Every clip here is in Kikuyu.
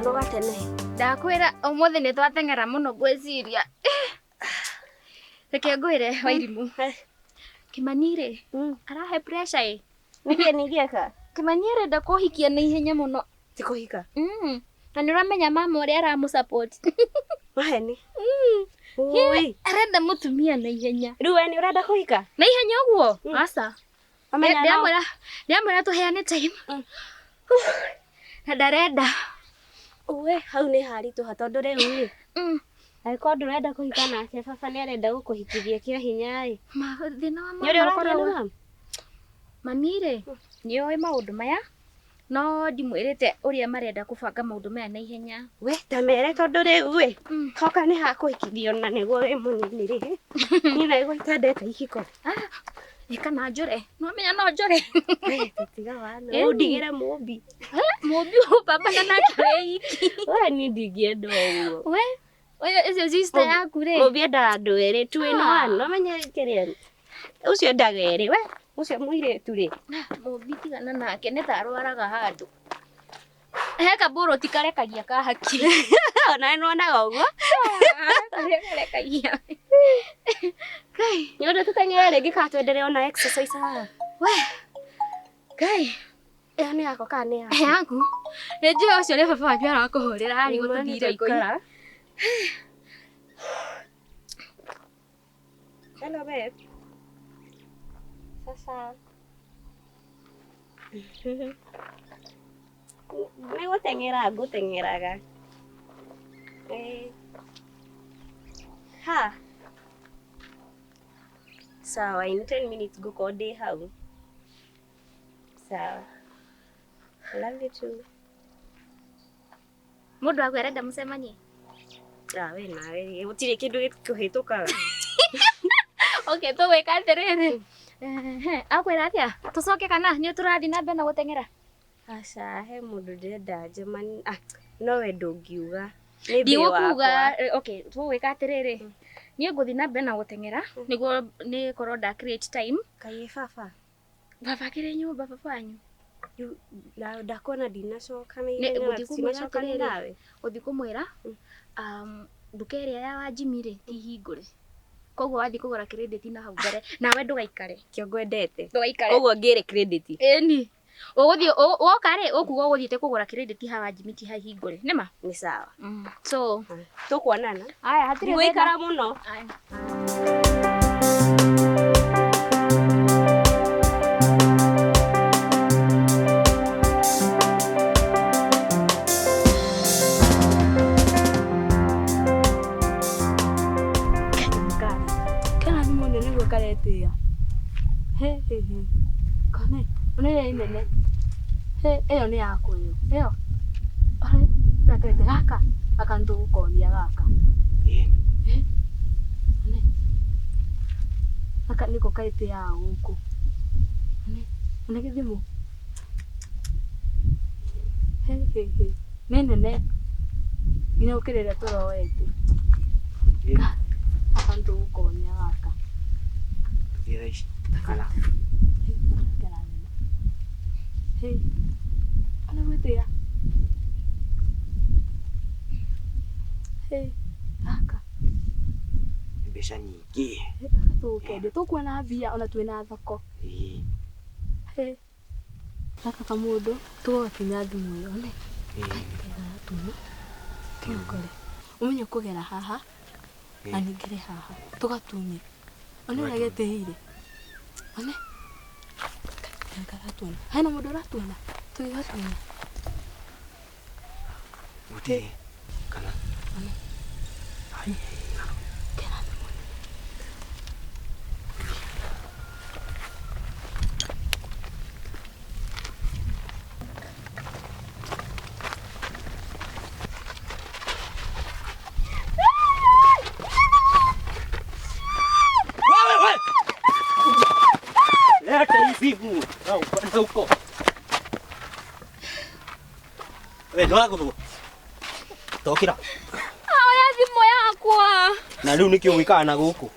Ndanoga tene. Ndakwĩra ũmũthĩ nĩ twateng'era mũno ngwĩciria. Reke ngwĩre Wairimũ. Kĩmani rĩ, arahe pressure ĩ. Nĩkĩ ningĩeka? Kĩmani arenda kũhikia na ihenya mũno. Ti kũhika. Na nĩ ũramenya mama ũrĩa aramũ support. Maheni. Ui. Arenda mũtumia na ihenya. Rĩu we nĩ ũrenda kũhika? Na ihenya ũguo? Aca. Wamenya no. Ndĩramwĩra ndĩramwĩra tũheane time. Na ndarenda. Ue, hau nĩ haritũha tondũ rĩu rĩ. Angĩkorwo ndũrenda kũhika nake baba nĩ arenda gũkũhikithia kĩa hinya ĩ. Thĩna wa Nĩ ũrĩa mama ũraria na ũkoragwo mami? Mami rĩ, nĩ oĩ maũndũ maya no ndimwĩrĩte ũrĩa marenda kũbanga maũndũ maya na ihenya. We ta mere tondũ rĩu ĩ hoka nĩ hakũhikithio na nĩguo wĩ mũnini rĩ. Niĩ naigua itendete ihiko. Ĩ kana njũre, nĩwamenya no njũre. We tiga wana. Ĩni. Ũndigĩre mũmbi. Mũmbi ũpambana nake wĩ iki. We niĩ ndingĩenda ũguo. We, ũyũ ũcio sister yaku rĩ. Mũmbi endaga andũ erĩ two in Ah. one. Wamenya kĩrĩa ũcio endaga erĩ we ũcio mũirĩtu rĩ. Mũmbi tigana nake nĩ ta arwaraga handũ. He kabũrũti karekagia ka hakiri. Onawe nĩwonaga ũguo. Karĩa karekagia. Ngai, Nĩ ũndũ tũteng'ere rĩngĩ kana twendelee ona exercise haha. we. Ngai. Ĩyo nĩ yakwa kana nĩ yaku? Yaku. Nĩ njũĩ ũcio nĩ baba wanyu arakũhũrĩra harĩ Nĩma gũtũthire ngũi. nĩtwaikara. Hello babe. Sasa. Nĩ gũteng'era ngũteng'eraga. Ĩĩ. Ha. Sawa, in 10 minutes ngũkorwo ndĩ hau. Sawa. I love you too. Mũndũ waku arenda mũcemanie? Ah, we nawe rĩ, gũtirĩ kĩndũ gĩkũhĩtũkaga. Okay, tũgwĩka atĩrĩrĩ. Ehe, akwĩra atĩa? Tũcoke kana nĩ tũrathiĩ na mbere na gũteng'era? Aca, he mũndũ ndĩrenda njemani. Ah, no we ndũngiuga. Nĩ bae Ndigũkuga, wakwa. okay, tũgwĩka atĩrĩrĩ. Niĩ ngũthiĩ na mbere na gũteng'era nĩguo nĩkorwo nda create time. Kaĩ baba. Baba akĩrĩ nyũmba baba wanyu. Rĩu na ndakuona ndinacoka na Nĩ ihenya na ngũthiĩ kũmwĩra tũtinacokania atĩrĩrĩ. nawe. Gũthiĩ kũmwĩra nduka ĩrĩa ya Wanjimi rĩ ti hingũre. Koguo wathiĩ kũgũra credit na hau mbere nawe ndũgaikare. Kĩo ngwendete. Ndũgaikare. Koguo ngĩre credit. Ĩni. Ũgũthiĩ woka rĩ ũkuga ũgũthiĩte kũgũra credit ha Wanjimi ti hahingũre. Nĩma? Nĩ sawa. So, Tũkuonana. aya hatirĩ thĩna. Ndigũikara mũno. Aya. Kena thimũ nene nĩguo karetĩa. He he he. Kone, ona ĩrĩa nene. He, ĩyo nĩ yakwa ĩyo. Ĩyo. Ore, nakarete gaka. Gaka nĩtũgũkonia gaka. Ĩni. One. Gaka nĩko karetĩaga gũkũ. One, one gĩthimũ. He he he. Nĩ nene. Nginya gũkĩra ĩrĩa tũroete. Ĩni. Gaka nĩtũgũkonia gaka. Tũthiĩ thaa ici. Kana. Hey, ona gwĩtĩa. Hey, gaka, Nĩ mbeca nyingĩ. hey, gaka tũgũkendia tũkuona mbia ona twĩna thoko. Ĩĩ. Hey, gaka kamũndũ tũgũgakinya thimũ ĩyo one. Ĩĩ. Karatuma. Tũgakore. Ũmenye kũgera haha na Ĩĩ. ningere haha tũgatunye. One ũrĩa getĩire. One. Karatuona. Hena mũndũ ũratuona. Tũgĩgatunya. Gũtirĩ. Kana. Ai. Kena thimũ nene. Wewe wewe. Leta hii simu. Au kwenda huko. Wewe ndwagũthwo. Tokĩra. Oya thimũ yakwa. Na rĩu nĩkĩo gwĩkaga na gũkũ.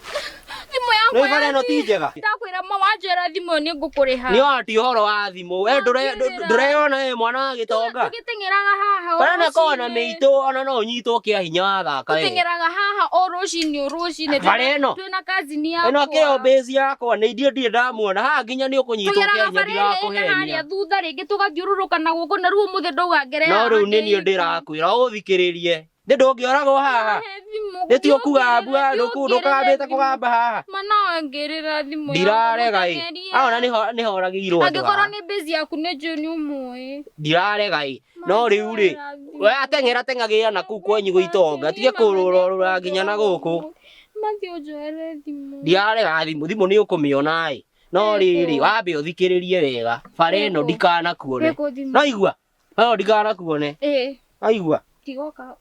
Thimũ yakwa. Nĩ bara ĩno ti njega. Ndakwĩra Ma wanjoera thimũ ĩyo nĩ ngũkũrĩha. Nĩ ati ũhoro wa thimũ. We ndũreyona we mwana wa gĩtonga. Tũgĩteng'eraga haha o Bara kona rũcinĩ. mĩitũ ona no ũnyitwo kĩa hinya wathaka we. Tũteng'eraga haha o rũcinĩ o rũcinĩ. Bara ĩno. Twĩna kazini yakwa. Ĩno kĩo base yakwa nĩ ithuĩ ndirĩ ndamuona haha nginya nĩ ũkũnyitwo kĩa Tũgeraga hinya bara ĩrĩa ĩna harĩa ndirakũhenia. thutha rĩngĩ tũgathiũrũrũka na gũkũ na rĩu ũmũthĩ ndauga ngere No haha rĩu nĩ niĩ ndĩ- ndĩrakwĩra ũthikĩrĩrie. Nĩ ndũngĩoragwo haha. He thimũ, Nĩ ti ũkugambua ndũngĩũkĩrĩra ndũkambĩte thimũ. kũgamba haha. Ma no ngĩrĩra thimũ yakwa, Ndirarega ĩ. mũteng'erie. Aona nĩhoragĩirwo andũ Angĩkorwo haha. nĩ base yaku nĩ njũĩ nĩ ũmũĩ. Ndirarega ĩ. No rĩu rĩ we ateng'era teng'agĩra na kũu kwanyu gũitonga tige kũrũra nginya na gũkũ. Mathiĩ ũnjoere thimũ. Ndirarega thimũ thimũ nĩ ũkũmĩona ĩ. No rĩrĩ wambe ũthikĩrĩrie wega bara ĩno Ĩkũ. ndikanakuone. Ĩkũ thimũ. No igua no ndikanakuone. Ĩ, Aigua tigoka.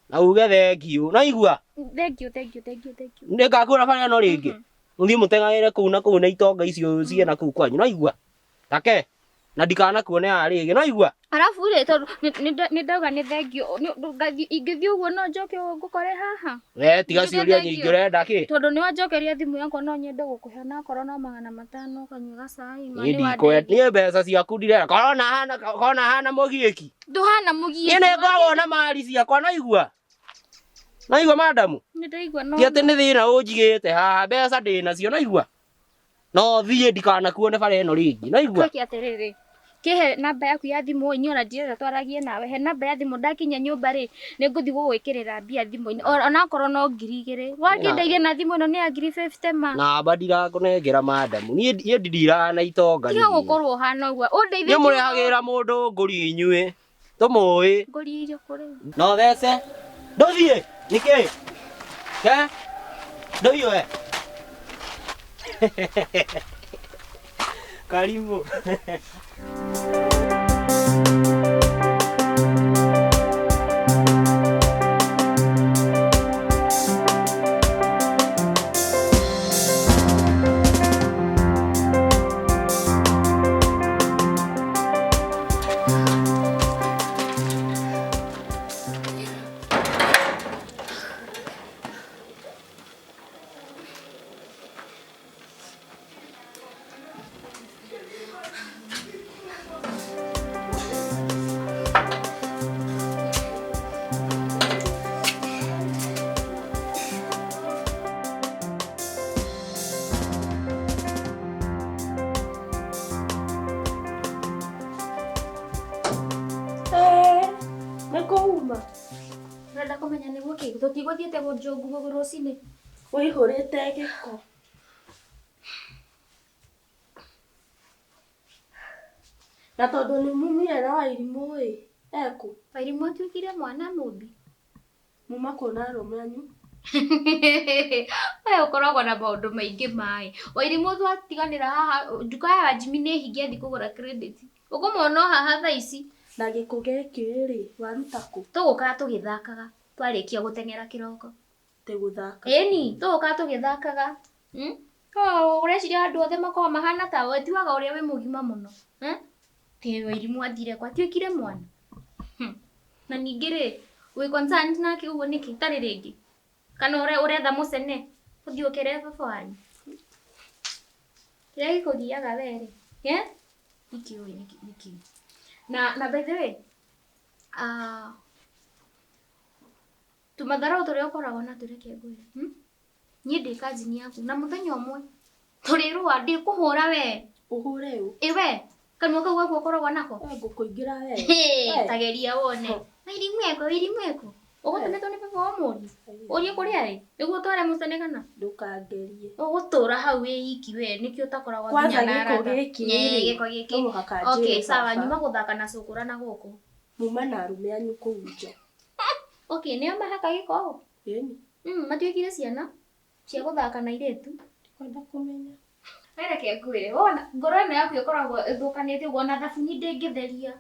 na uge thengiũ. No igua Thank you, thank you, thank you, thank you. nĩngakwĩra bara ĩno rĩngĩ. Mũthiĩ mũteng'agĩre kũu na kũu na itonga icio ciĩ na kũu kwanyu. No igua take na ndikanakuone haha rĩngĩ. No igua Arabu rĩ tondũ nĩ ndauga nĩ thengiũ ingĩthiĩ ũguo no njoke ngũkore haha. we tiga Njuge ciũria thengiũ. nyingĩ ũrenda kĩ. Tondũ nĩ wanjokeria thimũ yakwa no nyende gũkũhe onakorwo no 500 ũkanyua gacai. Ma Niĩ nĩ ndikwenda wandeithia. niĩ mbeca ciaku ndirenda korona hana mũgiĩki. Ndũhana mũgiĩki. Niĩ nĩngoragwo na mari ciakwa no igua. No igua madamu. Nĩ ndaigua no. Ti atĩ nĩ thĩna ũnjigĩte haha mbeca ndĩ nacio no igua. No thiĩ ndikanakuone bara ĩno rĩngĩ no igua. Twĩke atĩrĩrĩ. Kĩhe namba yaku ya thimũ ĩ, niĩ ona ndirenda twaragie nawe. He namba ya thimũ ndakinya nyũmba rĩ nĩ ngũthiĩ gũgwĩkĩrĩra mbia thimũ-inĩ onakorwo no 2000. Wakĩndeithia na thimũ ĩno nĩ ya 50,000 ma. Namba ndirakũnengera madamu. Niĩ ndindiraga na itonga Tiga niĩ. gũkorwo ũhana ũguo. Ũndeithĩtie. Niĩ mũrehagĩra mũndũ ngũri inyuĩ. Tũmũĩ. Ngũri irio kũrĩ. No thece. Ndũthiĩ. Nĩkĩ? Ke? Ndũthiĩ we. Karibu. Nĩ kũuma. Ũrenda kũmenya nĩguo kĩ? Tũtigũthiĩte gũnjwo nguo rũcinĩ. Wĩihũrĩte gĩko. Na tondũ nĩ mumire na Wairimũ ĩ, ekũ? Wairimũ atuĩkire mwana mũmbi. Muma kuona arũme anyu. We ũkoragwo na maũndũ maingĩ maĩ. Wairimũ twatiganĩra haha nduka ya Jimmy nĩ hinge athiĩ kũgũra credit. Ũkũmwona o haha thaa ici. Na gĩko gĩkĩ rĩ, waruta kũ? Tũgũkaga tũgĩthakaga twarĩkia gũteng'era kĩroko. Tĩ gũthaka. Ĩni, tũgũkaga tũgĩthakaga. Ũreciria andũ othe makoragwo mahana tawe, tiwaga ũrĩa wĩ mũgima mũno. Tĩ Wairimũ athire kwa atuĩkire mwana. Na ningĩ rĩ, wĩ concerned nake ũguo nĩkĩ tarĩ rĩngĩ? Kana ũretha mũcene ũthiĩ ũkere baba wanyu? Kĩrĩa gĩkũgiaga we rĩ, Ndikĩũĩ nĩkĩ. Na by the way, tũmatharau tũrĩa ũkoragwo natuo reke ngwĩre. Niĩ ndĩ kazini yaku na mũthenya ũmwe tũrĩrũa ndĩkũhũra we. Ũhũre ũ? Ĩ we, kanua kau gaku ũkoragwo nako? Ngũkũingĩra we. Tageria wone. Wairimũ eko, Wairimũ eko. Ũgũtũmĩtwo nĩ baba ũmũrie. Ũrie kũrĩa ĩ? Nĩguo ũtware mũcene kana? Ndũkangerie. Ũgũtũra hau wĩ iki we nĩkĩo ũtakoragwo Kwanza nginya na gĩko arata. gĩkĩ rĩ, Gĩko gĩkĩ. no mũhaka Okay, njĩre sawa, baba. nyuma gũthaka na cũkũra na gũkũ. Muma na arũme anyu kũu nja. Okay, nĩo mahaka gĩko ũũ? Ĩni. Matuĩkire ciana cia gũthaka na airĩtu. Ndikwenda kũmenya. Reke ngwĩre, wona ngoro ĩno yaku ĩkoragwo ĩthũkanĩte ũguo ona thabuni ndĩngĩtheria.